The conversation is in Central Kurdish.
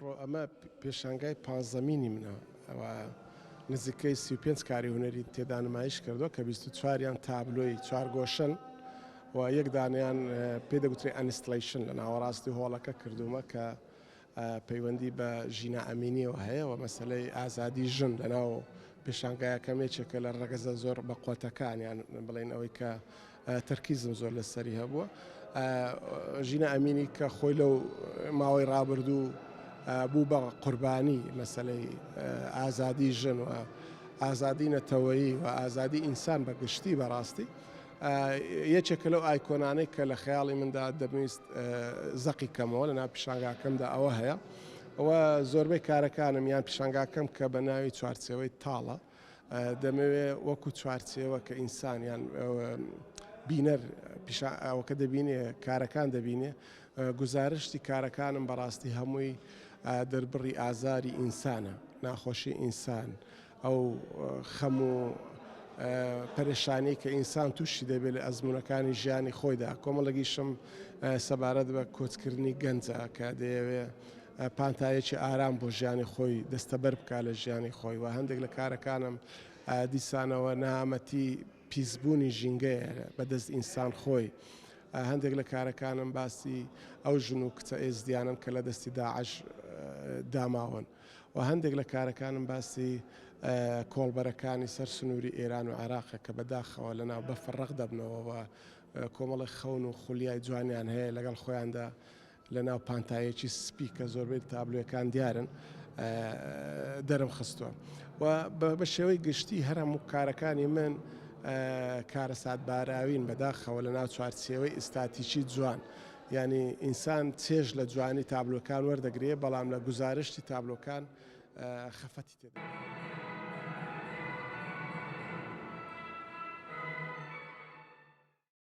ئەمڕۆ ئەمە پێشانگای پانزەمینی منە و نزیکەی 35 کاری هونەری تێدا نمایش کردووە کە 24 یان تابلۆی چوارگۆشەن و یەک دانیان پێ دەگوترێ installation لە ناوەڕاستی هۆڵەکە کردوومە کە پەیوەندی بە ژینا ئەمینیەوە هەیە و مەسەلەی ئازادی ژن لەناو پێشانگایەکەم یەکێکە لە ڕەگەزە زۆر بەقوەتەکان یان بڵێن ئەوەی کە تەرکیزم زۆر لەسەری هەبووە ژینا ئەمینی کە خۆی لەو ماوەی ڕابردوو بوو بە قوربانی مەسەلەی ئازادی ژن و ئازادی نەتەوەیی و ئازادی ئینسان بە گشتی بەڕاستی یەکێکە لەو ئایکۆنانەی کە لە خەیاڵی مندا دەمویست زەقی کەمەوە لە ناو پیشانگاکەمدا ئەوە هەیە و زۆربەی کارەکانم یان پیشانگاکەم کە بە ناوی چوارچێوەی تاڵە دەمەوێ وەکو چوارچێوە کە ئینسان یان بینەر ئەوەکە دەبینێ کارەکان دەبینێ گوزارشتی کارەکانم بەڕاستی هەمووی دەربڕی ئازاری ئینسانە ناخۆشی ئینسان ئەو خەم و پەرێشانیەی کە ئینسان تووشی دەبێت لە ئەزموونەکانی ژیانی خۆیدا، کۆمەڵێکیشم سەبارەت بە کۆچکردنی گەنجە کە دەیەوێ پانتایەکی ئارام بۆ ژیانی خۆی دەستەبەر بکات لە ژیانی خۆی و هەندێک لە کارەکانم دیسانەوە نەهامەتی پیسبوونی ژینگەیە بەدەست ئینسان خۆی. هەندێک لە کارەکانم باسی ئەو ژن و کچە ئێزدیانەن کە لە دەستی داعش داماون. و هەندێک لە کارەکانم باسی کۆڵبەرەکانی سەر سنووری ئێران و عێراقە کە بەداخەوە لەناو بەفر ڕەق دەبنەوە و کۆمەڵێک خەون و خولیای جوانیان هەیە لەگەڵ خۆیاندا لەناو پانتایەکی سپی کە زۆربەی تابلۆیەکان دیارن دەرم خستووە و بە شێوەی گشتی هەر هەموو کارەکانی من کارەساتباراوین بەداخەوە لەناو چوارچێوەی ئیستاتیکی جوان یانی ئینسان چێژ لە جوانی تابلۆکان وەردەگرێ بەڵام لە گوزارشتی تابلۆکان خەفەتی تێدا.